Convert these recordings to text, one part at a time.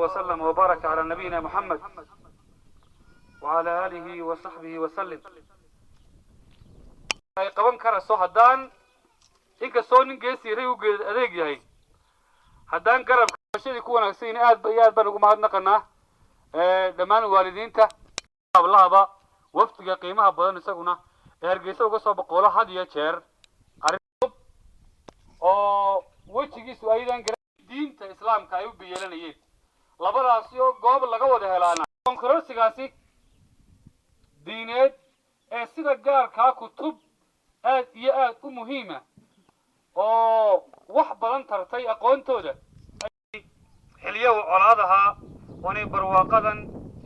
وسلم وبارك على نبينا محمد وعلى آله وصحبه وسلم. Ay qaban karayso haddaan inkastoo nin geesi ray u adeeg yahay, haddaan garabka ku wanaagsan yihin. Aad ba iyo aad baan ugu mahadnaqanaa dhammaan waalidiinta, hablahaba, wafdiga qiimaha badan isaguna ee Hargeysa uga soo boqolo had iyo jeer arrin oo wejigiisu aydan gara diinta Islaamka ay u biyeelanayeen, labadaasi oo goob laga wada helaana konkororsigaasi diineed ee sida gaarkaa kutub aad iyo aad u muhiima oo wax badan tartay aqoontooda. Xiliyo uu colaad ahaa oonay barwaaqadan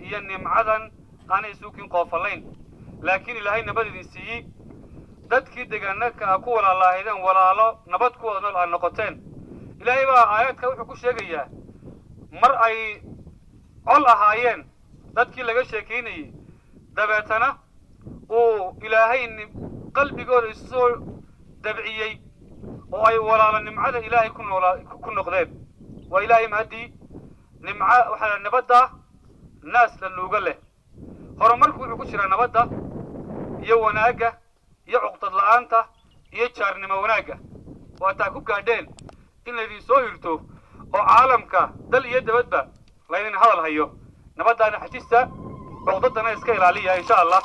iyo nimcadan aanay isuukin qoofalayn, laakiin Ilaahay nabad idin siiyey, dadkii deegaanaka a ku walaalaahideen, walaalo nabad ku wada nool aad noqoteen. Ilaahay baa aayaadka wuxuu ku sheegayaa mar ay col ahaayeen dadkii laga sheekaynayey, dabeetana uu Ilaahay qalbigooda isu soo dabciyey oo ay walaalo nimcada Ilaahay ku noolaa ku noqdeen. Waa Ilaahay mahaddii. Nimca waxaa nabadda naas la nuuga leh. Horumarku wuxuu ku jiraa nabadda iyo wanaagga iyo cuqdad la'aanta iyo jaarnimo wanaagga. Waataa ku gaadheen in laydin soo hirto oo caalamka dal iyo dabadba laydin hadal hayo. Nabaddaana xajista, cuqdadana iska ilaaliya, insha Allah.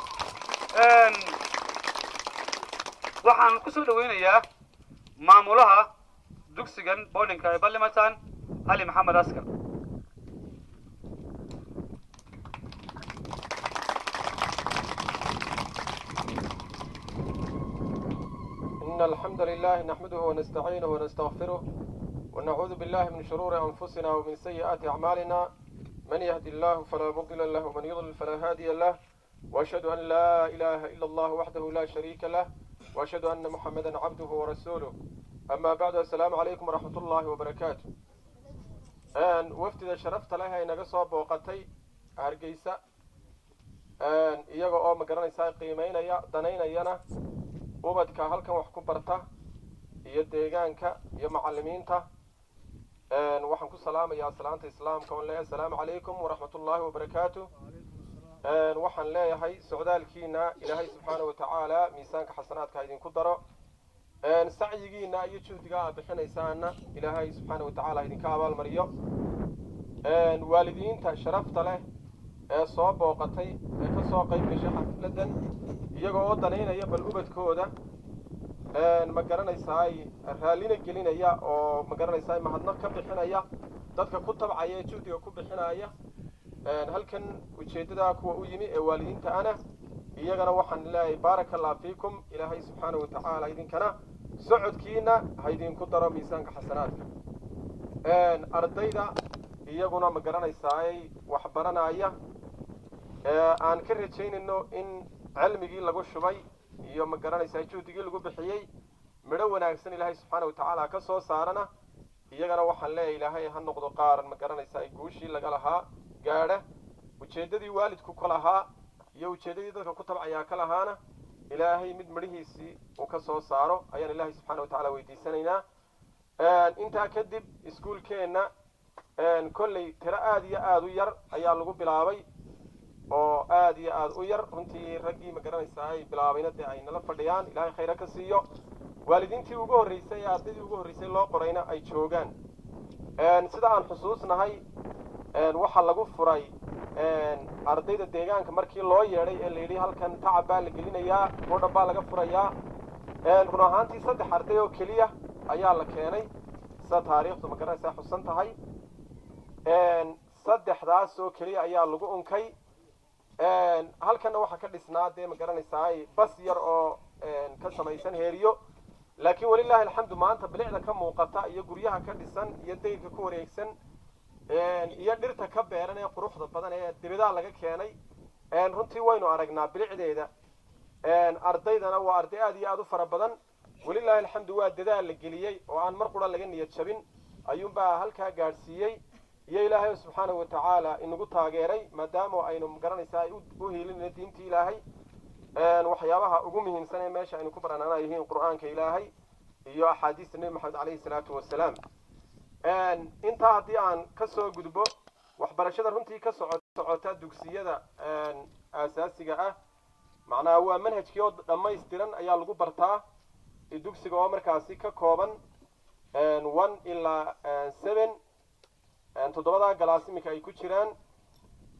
Waxaan ku soo dhaweynayaa maamulaha dugsigan boardingka ee Ballimatan, Cali Maxamed Askar. إن الحمد لله نحمده ونستعينه ونستغفره ونعوذ بالله من شرور أنفسنا ومن سيئات أعمالنا، من يهد الله فلا مضل له ومن يضلل فلا هادي له، وأشهد أن لا إله إلا الله وحده لا شريك له، وأشهد أن محمدا عبده ورسوله، أما بعد، السلام عليكم ورحمة الله وبركاته. Wafdida sharafta leh ay naga soo booqatay Hargeysa, iyaga oo ma garanaysaa qiimeynaya, danaynayana ubadka halkan wax ku barta iyo deegaanka iyo macalimiinta, waxaan ku salaamayaa salaanta Islaamka oon leeyahay asalaamu calaykum waraxmat ullaahi wabarakaatu. Waxaan leeyahay socdaalkiina Ilaahay subxaana wa tacaala miisaanka xasanaadka ha idinku daro, sacyigiina iyo juhdiga aad bixinaysaana Ilaahay subxaana wa tacaala idinka abaalmariyo. Waalidiinta sharafta leh ee soo booqatay ee ka soo qayb gashay xafladan, iyaga oo danaynaya bal ubadkooda, ma garanaysaay, raallina gelinaya oo ma garanaysaay mahadnaq ka bixinaya dadka ku tabcaya ee juhdiga ku bixinaya halkan, ujeeddada kuwa u yimi ee waalidiinta ana iyagana waxaan leeyahay baaraka Allah fiikum. Ilaahay subxaana wa tacaala idinkana socodkiina ha idinku daro miisaanka xasanaadka. Ardayda iyaguna ma garanaysaay wax baranaya ee aan ka rajaynayno in cilmigii lagu shubay iyo ma garanaysaa juhdigii lagu bixiyey midho wanaagsan Ilaahay subxaana wa tacaala ka soo saarana, iyagana waxaan leeyahay Ilaahay ha noqdo qaaran ma garanaysaa guushii laga lahaa gaadha, ujeeddadii waalidku ka lahaa iyo ujeeddadii dadka ku tabcayaa ka lahaana Ilaahay mid midhihiisii uu ka soo saaro ayaan Ilaahay subxaana wa tacaala weydiisanaynaa. Intaa kadib, iskuulkeenna kolley tiro aada iyo aada u yar ayaa lagu bilaabay, oo aada iyo aada u yar runtii. Raggii ma garanaysaa ay bilaabayna dee ay nala fadhiyaan, Ilaahay khayra ka siiyo. Waalidiintii ugu horreysay ee ardaydii ugu horreysay loo qorayna ay joogaan. Sida aan xusuusnahay, waxaa lagu furay ardayda deegaanka markii loo yeedhay ee la yidhi halkan tacab baa la gelinayaa, boodhan baa laga furayaa. Run ahaantii 3 arday oo keliya ayaa la keenay, sida taariikhdu ma garanaysaa xusan tahay. Saddexdaas oo keliya ayaa lagu unkay. Halkanna waxaa ka dhisnaa dee ma garanaysaa bas yar oo ka samaysan heeriyo. Laakiin walilaahi alxamdu, maanta bilicda ka muuqata iyo guryaha ka dhisan iyo dayrka ku wareegsan iyo dhirta ka beeran ee quruxda badan ee dibidaa laga keenay, runtii waynu aragnaa bilicdeeda. Ardaydana waa arday aada iyo aada u fara badan. Walilaahi alxamdu, waa dadaal la geliyey oo aan mar qura laga niyad jabin ayuunbaa halkaa gaadhsiiyey, iyo Ilaahay subxaanahu wa tacaala inagu taageeray, maadaama aynu magaranaysaa u hiilinayno diintii Ilaahay. Waxyaabaha ugu muhiimsan ee meesha aynu ku baranana yihiin Qur'aanka Ilaahay iyo axaadiista Nebi Maxamed calayhi salaatu wasalaam. Intaa haddii aan ka soo gudbo, Waxbarashada runtii ka socota dugsiyada aasaasiga ah, macnaha waa manhajkii oo dhammaystiran ayaa lagu bartaa dugsiga, oo markaasi ka kooban 1 ilaa 7, toddobadaa galaas iminka ay ku jiraan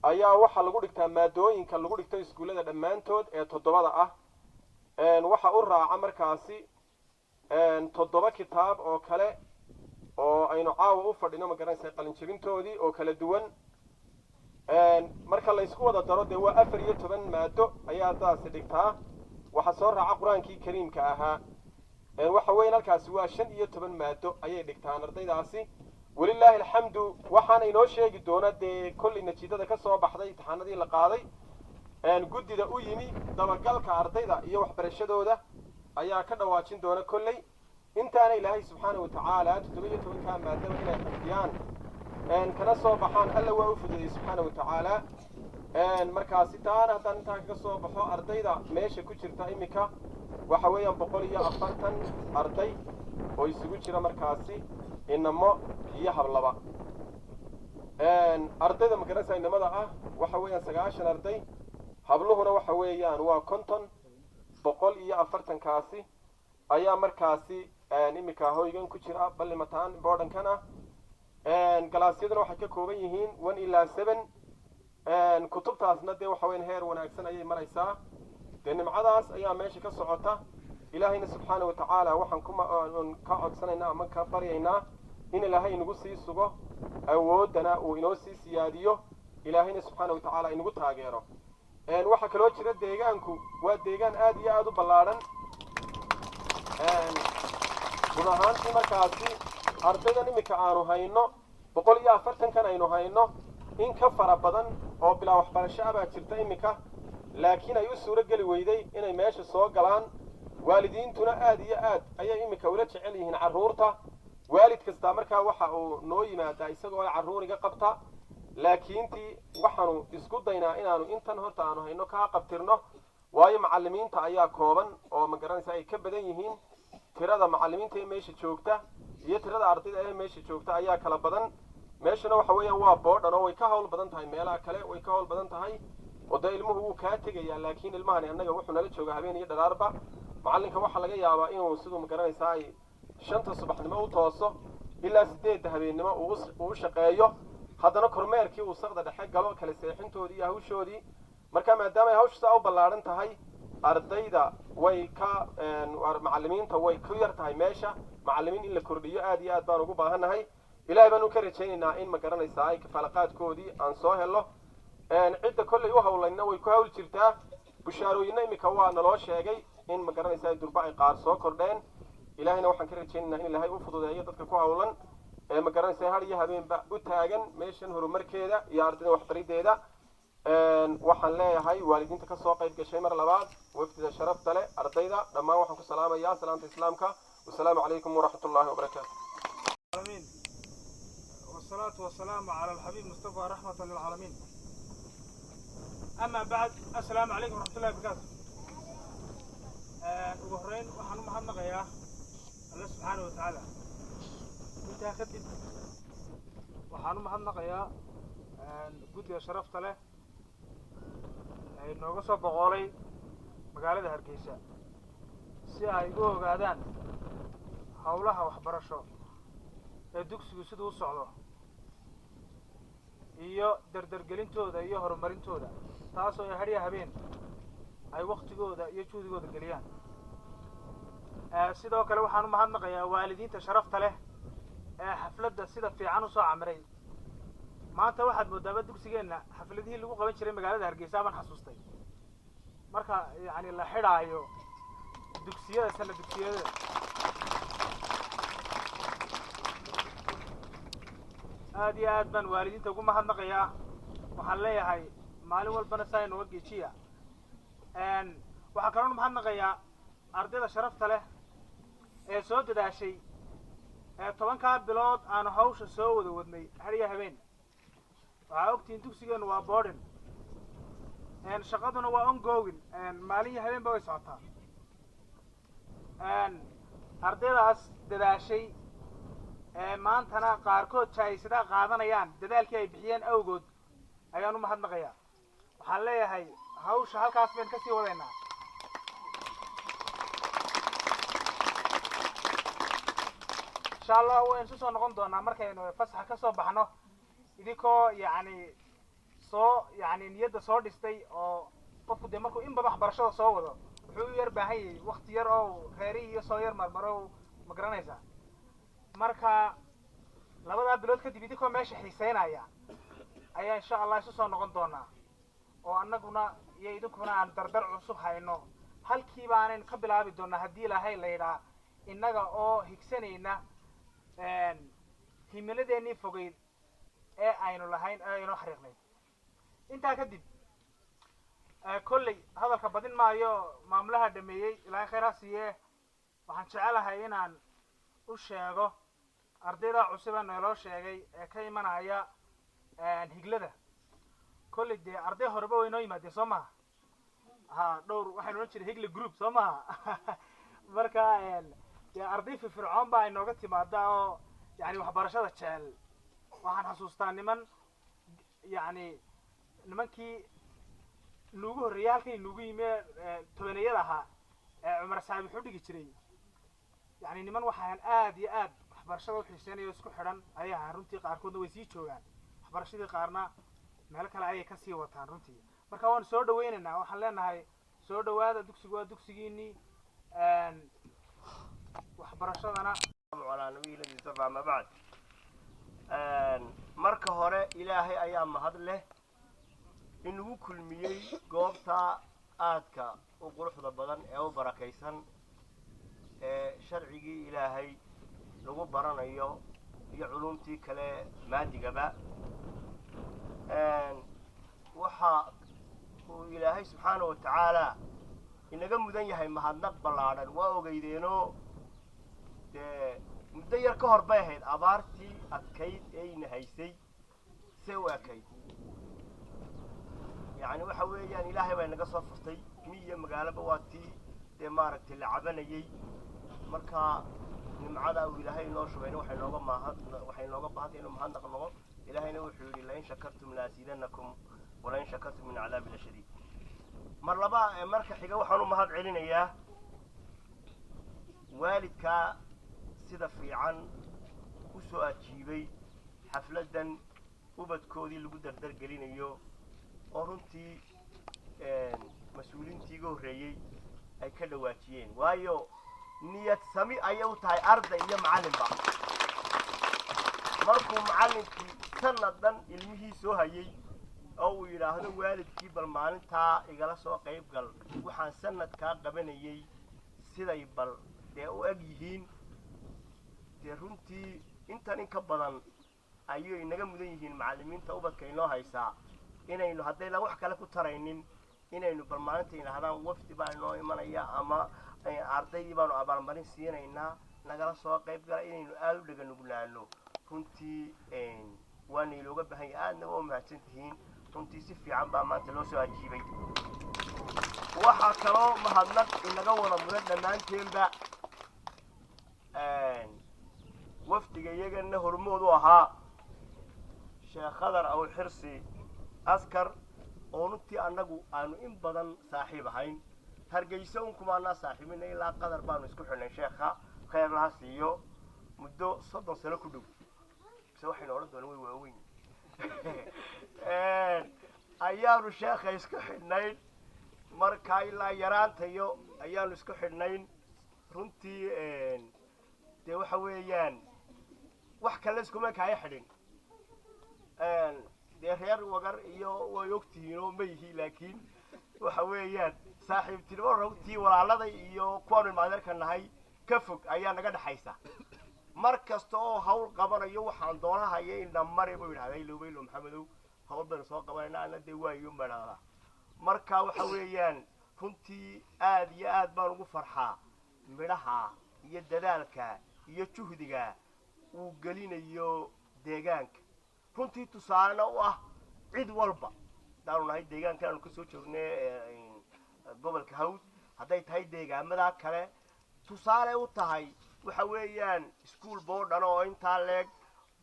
ayaa waxaa lagu dhigtaa maadooyinka lagu dhigto iskuullada dhammaantood ee toddobada ah. Waxa u raaca markaasi 7 kitaab oo kale oo aynu caawa u fadhino, ma garanaysa, qalinjebintoodii oo kala duwan. Marka la isku wada daro, dee waa 14 maado ayaa ardadaasi dhigtaa. Waxaa soo raaca Qur-aankii Kariimka ahaa. Waxa weyan halkaasi waa 15 maado ayay dhigtaan ardaydaasi, walilaahi alxamdu. Waxaana inoo sheegi doona dee kollay natiijada ka soo baxday imtixaanadii la qaaday guddida u yimi dabagalka ardayda iyo waxbarashadooda ayaa ka dhawaajin doona kolley. Intaana Ilaahay subxaana watacaala 17-kaa maadaba inay xifdiyaan kana soo baxaan Alla waa u fududeeyey subxaana watacaala. Markaasi taana haddaan intaa kaga soo baxo, ardayda meesha ku jirta iminka waxa weeyaan 140 arday oo isugu jira markaasi inamo iyo hablaba. Ardayda, magaranaysa, inamada ah waxa weeyaan 90 arday, habluhuna waxa weeyaan waa 50. 140-kaasi ayaa markaasi iminka hoygan ku jira Ballimataan boardingkan ah. Galaasyaduna waxay ka kooban yihiin 1 ilaa 7. Kutubtaasna dee waxa weyan heer wanaagsan ayay maraysaa. Dee nimcadaas ayaa meesha ka socota. Ilaahayna subxaana watacaala waxaan ka codsanaynaa ama ka baryaynaa in Ilaahay inagu sii sugo, awooddana uu inoo sii siyaadiyo, Ilaahayna subxaana watacaala inagu taageero. Waxaa kaloo jira, deegaanku waa deegaan aad iyo aada u ballaadhan run ahaantii. Markaasi ardaydan iminka aanu hayno, 140-kan aynu hayno, in ka fara badan oo bilaa waxbarasho ah baa jirta iminka, laakiin ay u suuro geli weyday inay meesha soo galaan. Waalidiintuna aad iyo aad ayay iminka ula jecel yihiin carruurta. Waalid kastaa markaa waxa uu noo yimaadaa isagoo carruur iga qabta, laakiintii waxaanu isku daynaa inaanu intan horta aanu hayno kaa qabtirno, waayo macallimiinta ayaa kooban oo, ma garanaysa, ay ka badan yihiin. Tirada macallimiinta ee meesha joogta iyo tirada ardayda ee meesha joogta ayaa kala badan. Meeshana waxa weeyaan waa boarding oo way ka hawl badan tahay meelaha kale, way ka hawl badan tahay oo dee ilmuhu wuu kaa tegayaa, laakiin ilmahani annaga wuxuu nala joogaa habeen iyo dharaarba. Macallinka waxaa laga yaabaa inuu siduu, ma garanaysaa, ay 5-ta subaxnimo u tooso ilaa 8-da habeennimo uu u shaqeeyo, haddana kormeerkii uu saqda dhexe galo, kala seexintoodii iyo hawshoodii. Marka maadaama ay hawsha saa u ballaadhan tahay, ardayda way ka macallimiinta way ku yar tahay meesha. Macallimiin in la kordhiyo aad iyo aad baan ugu baahannahay. Ilahay baanu ka rajaynaynaa in, ma garanaysaa, ay kafaalaqaadkoodii aan soo helo. Cidda kollay u hawlayna way ku hawl jirtaa. Bushaarooyinna iminka waa naloo sheegay in, ma garanaysaa, durba ay qaar soo kordheen. Ilaahayna waxaan ka rajaynaynaa in Ilaahay u fududeeyo dadka ku hawlan ee, ma garanaysaa, har iyo habeenba u taagan meeshan horumarkeeda iyo ardayda waxbariddeeda. Waxaan leeyahay waalidiinta ka soo qayb gashay mar labaad, wafdida sharafta leh, ardayda dhammaan waxaan ku salaamayaa salaamta Islaamka. Wasalaamu calaykum waraxmat ullahi wabarakaatu. العالمين، والصلاة والسلام على الحبيب مصطفى رحمة للعالمين. أما بعد، السلام عليكم ورحمة الله وبركاته. Ugu horeyn waxaan u mahadnaqayaa Alle subxaana wa tacaala. Intaa kadib waxaan u mahadnaqayaa guddiga sharafta leh ee nooga soo boqoolay magaalada Hargeysa si ay u ogaadaan howlaha waxbarasho ee dugsigu siduu u socdo iyo dardargelintooda iyo horumarintooda, taasoo ay hadhiya habeen ay waktigooda iyo juhdigooda geliyaan. Sidoo kale waxaan u mahadnaqayaa waalidiinta sharafta leh ee xafladda sida fiican usoo camiray maanta. Waxaad moodaaba dugsigeenna xafladihii lagu qaban jiray magaalada Hargeysa baan xasuustay, marka yacni la xidhaayo dugsiyada sana dugsiyada. Aad iyo aad baan waalidiinta ugu mahadnaqayaa. Waxaan leeyahay maalin walbana saa inooga geejiya. Waxaan kaloon mahadnaqayaa ardayda sharafta leh ee soo dadaashay ee 10-kaa bilood aanu hawsha soo wada wadnay hadiya habeen. Waxaa ogtihiin dugsigeennu waa boarding, shaqaduna waa ongoing, maalin iyo habeenba way socotaa. Ardaydaas dadaashay. Maantana qaarkood jaayisadaha qaadanayaan dadaalkii ay bixiyeen awgood ayaan u mahadnaqayaa. Waxaan leeyahay hawsha halkaas baynu kasii wadaynaa. Insha Allah waynu isu soo noqon doonaa markaynu fasaxa kasoo baxno, idinkoo yacni soo yacni niyadda soo dhistay, oo qofku dee markuu in badan waxbarashada soo wado wuxuu u yar baahan yahay wakti yar oo reerihii iyo soo yar marmaro, ma garanaysaa? Marka 2-daa bilood kadib idinkoo meesha xiiseynaya ayaa insha Allah isu soo noqon doonaa, oo annaguna iyo idinkuna aan dardar cusub hayno. Halkii baanaynu ka bilaabi doonaa haddii Ilaahay la yidhaa, innaga oo higsanayna himiladeennii fogeyd ee aynu lahayn ee aynoo xariiqnayd. Intaa kadib kolley hadalka badin maayo, maamulaha dhameeyey, Ilaahay khayr ha siiye. Waxaan jecelahay inaan u sheego ardayda cusub ee nooloo sheegay ee ka imanaya Higlada. Kolley dee arday horeba way noo yimaadeen, soo maha? Ha, dhowr waxaynu odhan jiray Higla group, soo maha? Marka dee arday firfircoon baa inooga timaada oo yani waxbarashada jecel. Waxaan xasuustaa niman yacni nimankii nuugu horreeyay halkay nuugu yimi tobaneyada ahaa ee Cumar Saabi wuxuu dhigi jiray. Yani niman waxaan aad iyo aad waxbarashada u xiiseynayo, isku xidhan ayay ahaan runtii. Qaarkoodna way sii joogaan waxbarashadii, qaarna meelo kale ayay kasii wataan runtii. Marka waanu soo dhaweynaynaa, waxaan leenahay soo dhawaada, dugsigu waa dugsigiinii waxbarashadana. على نبينا الذي اصطفى، أما بعد، marka hore Ilaahay ayaa mahad leh inagu kulmiyey goobta aadka u quruxda badan ee u barakaysan ee sharcigii Ilaahay lagu baranayo iyo culumtii kale maadigaba. Waxa uu Ilaahay subxaana wa tacaala inaga mudan yahay mahadnaq ballaadhan. Waa ogeydeenoo dee muddo yar ka hor bay ahayd abaartii adkayd ee ina haysay see u ekayd. Yacni waxa weeyaan Ilaahay baa inaga soo furtay. Miyo magaaloba waa tii dee maaragtay la cabanayey. Marka nimcada uu Ilaahay inoo shubayna waxay nooga mahad, waxay nooga baahantay inuu mahadnaq noqo. Ilaahayna wuxuu yidhi: "لئن شكرتم لأزيدنكم ولئن شكرتم إن عذابي لشديد." Mar laba marka xiga waxaan u mahad celinayaa waalidkaa sida fiican u soo ajiibay xafladdan ubadkoodii lagu dardar gelinayo, oo runtii mas-uuliintii iga horreeyey ay ka dhawaajiyeen, waayo niyad sami ayay u tahay arday iyo macallinba. Markuu macallinkii sanad dhan ilmihii soo hayay oo uu yidhaahdo waalidkii bal maalintaa igala soo qayb gal, waxaan sanadkaa qabanayay siday bal dee u eg yihiin, dee runtii intan in ka badan ayay inaga mudan yihiin macallimiinta ubadka inoo haysaa, inaynu haddayna wax kale ku taraynin inaynu bal maalinta yidhaahdaan wafdi baa inoo imanaya ama ardaydii baanu abaalmarin siinaynaa, nagala soo qayb gala, inaynu aada u dhega nuglaano. Runtii waana ilooga baahan yahay, aadna waa u mahadsan tihiin. Runtii si fiican baa maanta loo soo ajiibay. Waxaa kaloo mahadnaq inaga wada mudan dhammaanteenba wafdiga iyagana hormood u ahaa Sheekh Khadar Aw Xirsi Askar, oo runtii annagu aanu in badan saaxiib ahayn. Hargeysa un kumaanaa saaxiibina, ilaa Qadar baanu isku xidhnay. Sheekha khayr laha siiyo, muddo 30 sano ku dhow mise waxaynu odhan doona way waaweyn ayaanu sheekha isku xidhnayn. Marka ilaa yaraantayo ayaanu isku xidhnayn. Runtii dee waxa weeyaan wax kale iskuma kaya xidhin. Dee reer Wagar iyo way ogtihiinoo ma yihi, laakiin waxa weeyaan saaxiibtinimo runtii walaaladay iyo kuwaanu ilmaadeerka nahay ka fog ayaa naga dhexaysa. Mar kasta oo hawl qabanayo waxaan doonahaya indhamari buu yidhahdaa, "Ilowbaylo Maxamedow, hawl baynu soo qabanayna." Ana dee waayo baan idhahdaa. Marka waxa weeyaan runtii aad iyo aad baan ugu farxaa midhaha iyo dadaalka iyo juhdiga uu gelinayo deegaanka, runtii tusaalena u ah cid walba. Haddaanu nahay deegaankan aanu kasoo joognay gobolka Hawd, hadday tahay deegaamada kale, tusaale u tahay. Waxa weeyaan iskuul boodhan oo intaa leeg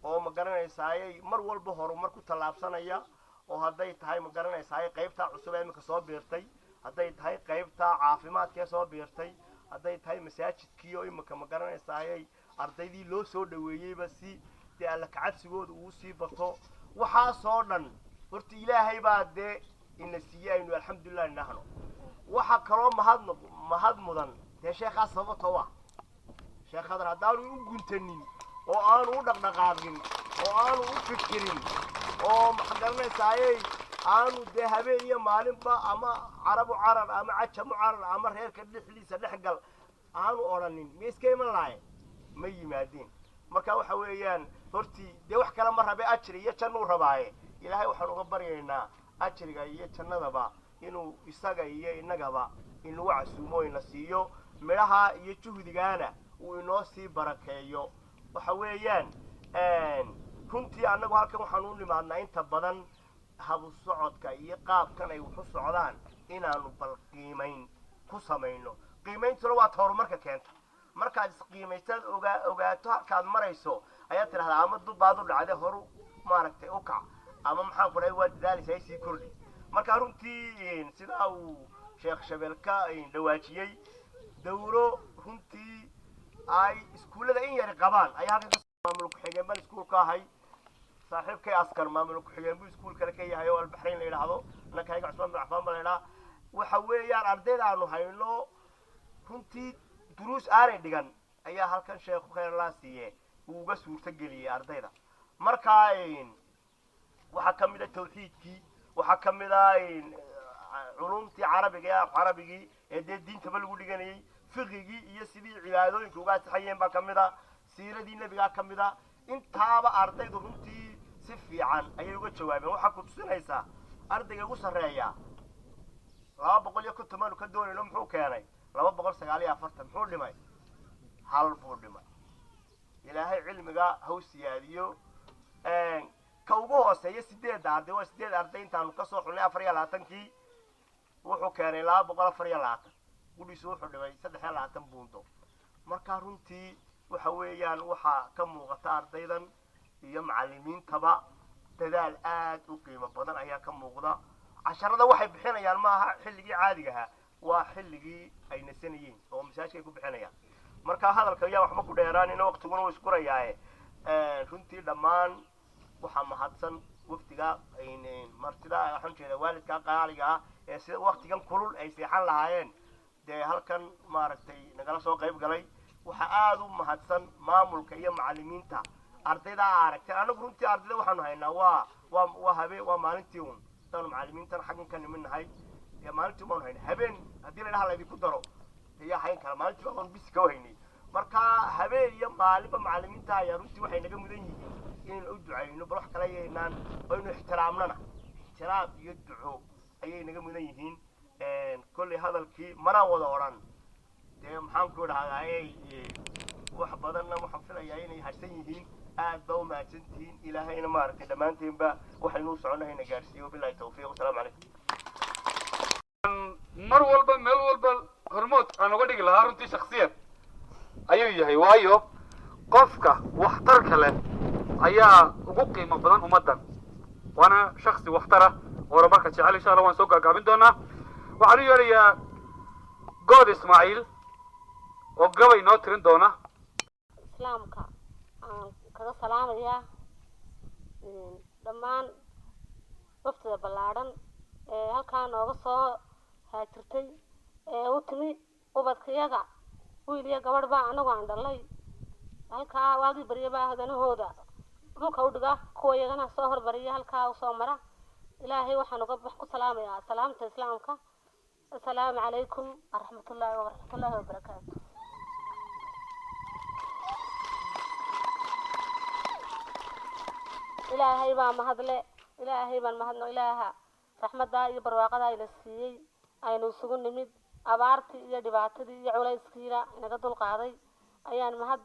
oo ma garanaysaaye mar walba horumar ku tallaabsanaya, oo hadday tahay ma garanaysaaye qaybtaa cusub ee iminka soo biirtay, hadday tahay qaybta caafimaadkee soo biirtay, hadday tahay masaajidkii oo iminka ma garanaysaaye ardaydii loo soo dhaweeyeyba si dee alla kacabsigooda uu sii bato. Waxaasoo dhan horta Ilaahay baa dee ina siiyey, aynu alxamdulilah nahno. Waxa kaloo mahad mudan dee sheekhaa, sababtoo ah Sheekh Khadar haddaanu u guntanin oo aanu u dhaqdhaqaaqin oo aanu u fikirin oo maxa garanaysaaye aanu dee habeen iyo maalinba ama carabu carar ama cajamu carar ama reerka dhexdiisa dhex gal aanu odhanin, ma iska iman lahaye? Ma yimaadeen. Marka waxa weeyaan hortii dee wax kale ma rabe, ajri iyo jannuu rabaaye. Ilaahay waxaan uga baryaynaa ajriga iyo jannadaba inuu isaga iyo innagaba inagu casuumo, ina siiyo midhaha iyo juhdigaana uu inoo sii barakeeyo. Waxa weeyaan runtii annagu halkan waxaan u nimaadnaa inta badan habu socodka iyo qaabkan ay waxu socdaan inaanu bal qiimayn ku samayno. Qiimeyntuna waa ta horumarka keenta. Markaad isqiimaysaad ogaato halkaad marayso ayaad tidhahdaa ama dubbaad u dhacday horu maaragtay u kac, ama maxaan ku dhahay waa dadaalaysaa sii kordhi. Marka runtii sidaa uu Sheekh Shabeel ka dhawaajiyey, dawro runtii ay iskuullada in yari qabaan ayaa halkan ka maamul ku-xigeen baan iskuulka ahay. Saaxiibkay Askar maamul ku-xigeen buu iskuul kale ka yahay oo Albaxrayn la yidhaahdo, nakayga Cusmaan bin Cafaan ba la yidhaha. Waxa weeyaan ardayda aanu hayno runtii duruus aanay dhigan ayaa halkan sheekhu khayrlaa siiye uu uga suurto geliyey ardayda. Marka waxaa ka mid a tawxiidkii, waxaa ka mid a culumtii carabiga ee af carabigii ee dee diintaba lagu dhiganayey, fiqigii iyo sidii cibaadooyinka uga asixayeen baa ka mid a, siiradii nebigaa ka mid a. Intaaba ardaydu runtii si fiican ayay uga jawaabeen. Waxaa ku tusinaysaa ardayga ugu sarreeya 250 aanu ka doonayno, muxuu keenay? 249. Muxuu dhimay? Hal buu dhimay. Ilaahay cilmiga haw siyaadiyo. Ka ugu hooseeya sideedda arday, waa sideed arday intaanu kasoo xulnay 24-kii, wuxuu keenay 224. Gudhiisu wuxuu dhimay 23 buundo. Marka runtii waxa weeyaan waxaa ka muuqata ardaydan iyo macallimiintaba dadaal aad u qiimo badan ayaa ka muuqda. Casharada waxay bixinayaan ma aha xilligii caadiga ahaa, waa xilligii ay nasanayeen oo masaajka ay ku bixinayaan. Marka hadalka ayaa waxba ku dheeraanina, waqtiguna wuu iskurayaaye. Runtii dhammaan waxaa mahadsan wafdiga martida, waxaan jeedaa waalidka qaaliga ah ee sida waqtigan kulul ay seexan lahaayeen dee halkan maaragtay nagala soo qayb galay. Waxaa aada u mahadsan maamulka iyo macallimiinta. Ardayda aa aragtay, anagu runtii ardayda waxaanu haynaa waa habeen, waa maalintii un hadaanu macallimiintan xaggan ka niminahay dee maalintii baanu haynay. Habeen haddii la dhaha laydinku daro ayaa hayn kara, maalintii baanu bisi ka haynay. Marka habeen iyo maalinba macallimiinta ayaa runtii waxay naga mudan yihiin inaynu u ducayno, bal wax kala yaynaan aynu ixtiraamnana, ixtiraam iyo duco ayay naga mudan yihiin. Kolley hadalkii mana wada odhan dee, maxaan ku idhahdaa, wax badanna waxaan filayaa inay harsan yihiin. Aad baa u mahadsantihiin. Ilaahayna maaragtay dhammaanteenba waxaynu u soconahayna gaarsiiyo. Bilahi tawfiiq, wasalaamu calaykum. Mar walba meel walba hormood aan uga dhigi lahaa runtii shaksiyad ayuu yahay, waayo qofka waxtarka leh ayaa ugu qiimo badan ummaddan, waana shaksi waxtara oo horumarka jecel. Insha Allah waan soo gaagaabin doonaa. Waxaan u yeerayaa Good Ismaaciil oo gabay noo tirin doona. Islaamka aan kaga salaamayaa dhammaan waftida ballaadhan ee halkaa nooga soo haajirtay ee u timi ubadkayaga, wiil iyo gabadh baa anagu aan dhalay. Halkaa waagii baryabaa hadanahooda dhulka u dhiga, kuwa iyagana soo horbariya, halkaa usoo mara. Ilaahay waxaan uga wax ku salaamayaa salaamta islaamka: assalaamu calaykum waraxmatullaahi waraxmatullaahi wabarakaatu. Ilaahay baa mahadle, Ilaahay baan mahadno. Ilaaha raxmaddaa iyo barwaaqadaa ina siiyey aynu isugu nimid, abaartii iyo dhibaatadii iyo culayskiina inaga dulqaaday ayaan mahad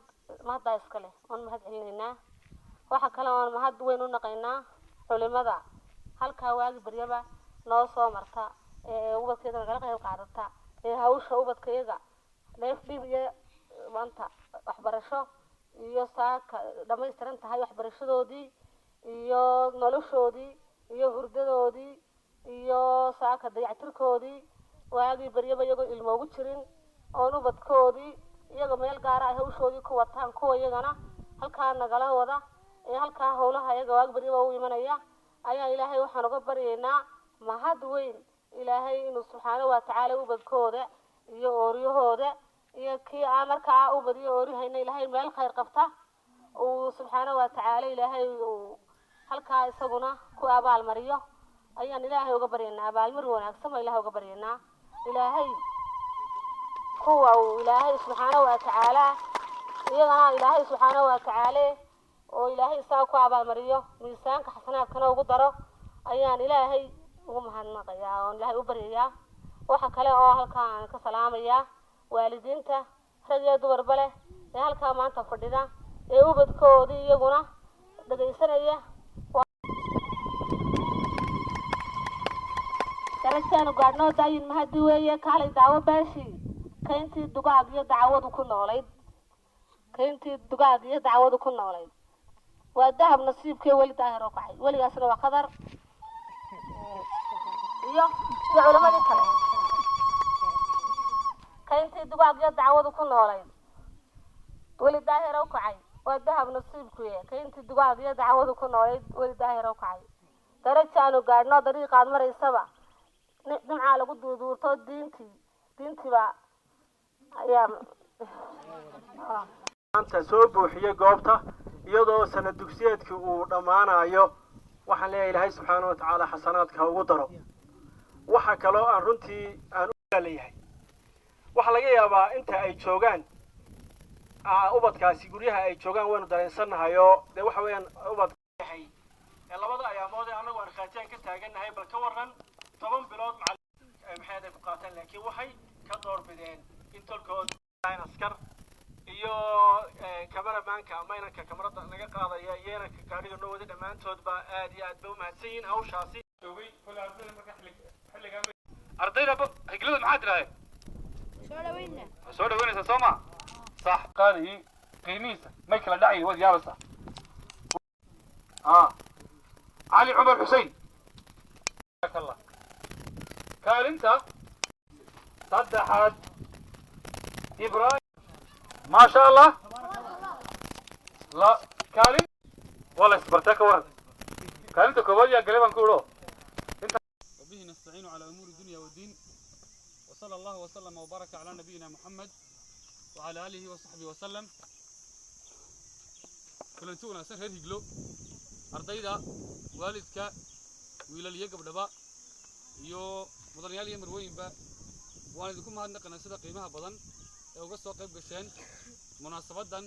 mahaddaa iska leh oon mahad celinaynaa. Waxa kale oon mahad weyn u naqaynaa culimada halkaa waagi baryaba noo soo marta ee ubadkeeda nagala qayb qaadata ee hawsha ubadkayaga dheef dhib iyo Maanta waxbarasho iyo saaka dhammaystiran tahay waxbarashadoodii iyo noloshoodii iyo hurdadoodii iyo saaka dayactirkoodii, waagii baryaba iyagoo ilmoogu jirin oon ubadkoodii iyaga meel gaara ay hawshoodii ku wataan, kuwa iyagana halkaa nagala wada ee halkaa howlaha iyaga waagi baryaba u imanaya ayaa Ilaahay waxaan uga baryaynaa mahad weyn. Ilaahay inuu subxaana wa tacaala ubadkooda iyo ooryahooda iyo kii aan markaa ubad iyo ooryahayna Ilaahay meel khayr qabta uu subxaana wa tacaala Ilaahay uu halkaa isaguna ku abaalmariyo ayaan Ilaahay uga baryaynaa. Abaalmar wanaagsan baa Ilaahay uga baryaynaa. Ilaahay kuwa uu Ilaahay subxaana wa tacaala iyagana Ilaahay subxaana wa tacaala oo Ilaahay isaga ku abaalmariyo, miisaanka xasanaadkana ugu daro ayaan Ilaahay ugu mahadnaqayaa oon Ilaahay u baryayaa. Waxa kale oo halkaa aan ka salaamayaa waalidiinta rag iyo dumarba leh ee halkaa maanta fadhida ee ubadkoodii iyaguna dhegaysanaya. Darajaanu gaadhnoo daayin mahadi weeye, kaalay daawo beeshii kayntii dugaag iyo dacwadu ku noolayd, kayntii dugaag iyo dacwadu ku noolayd waa dahab nasiibkee weli daahir oo kacay, weligaasna waa qadar iyo culamadii kale. Kayntii dugaag iyo dacwadu ku noolayd weli daahir oo kacay waa dahab nasiibkuye, kayntii dugaag iyo dacwadu ku noolayd weli daahir oo kacay. Darajaanu gaadhno dariiqaad maraysaba dhimcaa lagu duuduurto, diintiiba ayaa maanta soo buuxiyey goobta iyadoo sanad dugsiyeedkii uu dhammaanayo. Waxaan leeyahay Ilaahay subxaana wa tacaala xasanaadka ha ugu daro. Waxa kaloo aan runtii aan u leeyahay, waxaa laga yaabaa inta ay joogaan ubadkaasi guryaha ay joogaan waynu dareensannahay oo dee waxa weeyaan ubad yahay ee labada ayaamood ee annagu aan khaataan ka taagannahay. Bal ka warran 10 bilood maxay ay ku qaateen, laakiin waxay ka doorbideen in tolkood askar iyo cameramanka ama inanka kamarada naga qaadaya iyo inanka gaadhiga noo wada dhammaantoodba aad iyo aad bay u mahadsan yihiin hawshaasi. Ardayda Higlada maxaa tidhahdeen? Soo dhaweynaysaa soo ma sax qaadayay qiimihiisa may kala dhacayay, waad yaabaysaa. Cali Cumar Xuseen Allah kaalinta saddexaad, Ibrahim maasha Allah la kaalin waa la isbartaa. Ka waran kaalinta koowaad yaa galay baan ku idho. وبه نستعين على أمور الدنيا والدين، وصلى الله وسلم وبارك على نبينا محمد وعلى آله وصحبه وسلم. Kulanti wanaagsan reer Higlo, ardayda, waalidka, wiilal iyo gabdhaba iyo mudanayaal iyo marwooyinba, waan idinku mahadnaqanaa sida qiimaha badan ee uga soo qayb gasheen munaasabaddan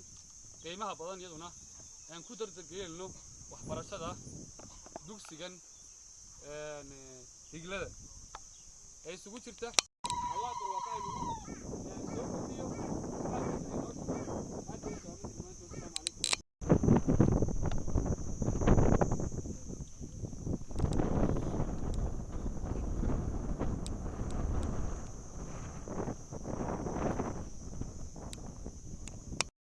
qiimaha badan iyaduna aan ku dardargelinayno waxbarashada dugsigan Higlada ee isugu jirta.